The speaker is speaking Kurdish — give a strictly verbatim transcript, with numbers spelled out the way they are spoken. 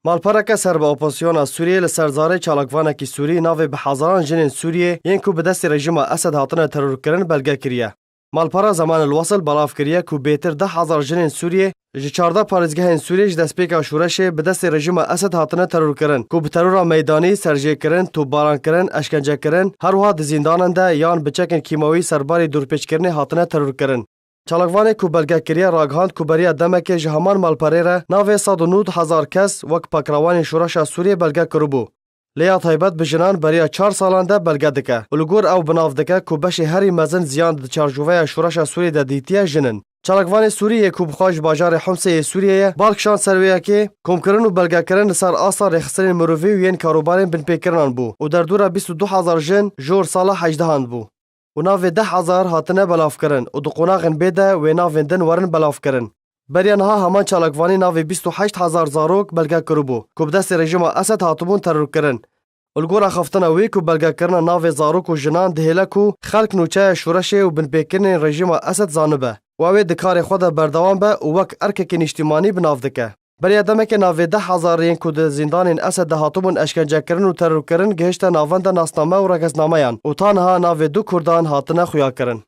Malpereke ser bi opozisyona Sûriyê li ser zarê çalakvanekî Sûrî navê bi hezaran jinên Sûriyê yên ku bi destê rejîma Esed hatine terorkirin belge kiriye. Malpera Zemanil Wesil belav kiriye ku bêtir deh hezar jinên Sûriyê ji çardeh parêzgehên Sûriyê ji destpêka şoreşê bi destê rejîma Esed hatine terorkirin, ku bi terora meydanî, serjêkirin, topbarankirin, eşkencekirin, her wiha di zîndanan de yan bi çekên kîmawî serbarî dorpêçkirinê hatine terorkirin. Çalakvanê ku belge kiriye ragihand ku beriya demekê ji heman malperê re navê sed û nod hezar kes wek pakrawanên şoreşa Sûriyê belge kiribû. Lê ya taybet bi jinan beriya çar salan de belge dike û li gor ew bi nav dike ku beşê herî mezin ziyan di çarçoveya şoreşa Sûriyê de dîtiye jin in. Çalakvanê Sûrî yê ku bi xwe ji bajarê Homsê yê Sûriyê ye, bal kişand ser wê yekê, komkirin û belgekirin li ser asta rêxistinên mirovî û yên karûbarên binpêkirinan bû û derdora bîst û du hezar jin jor sala hejdehan bû û navê deh hezar hatine belavkirin û di qonaxên bê de wê navên din werin belavkirin. Beriya niha heman çalakvanî navê bîst û heşt hezar zarok belge kiribû ku bi destê rejîma Esed hatibûn terorkirin. Û li gor axaftina wî ku belgekirina navê zarok û jinan dihêle ku xelk nûçeya şoreşê û binpêkirinên rejîma Esed zanibe û ew ê di karê xwe de berdewam be û wek erkekê nîştîmanî bi nav dike. Beriya demekê navê deh hezar yên ku di zîndanên Esed de hatibûn eşkencekirin û terorkirin gihişte navenda nasname û regesnameyan û ta niha navê du Kurdan hatine xuyakirin.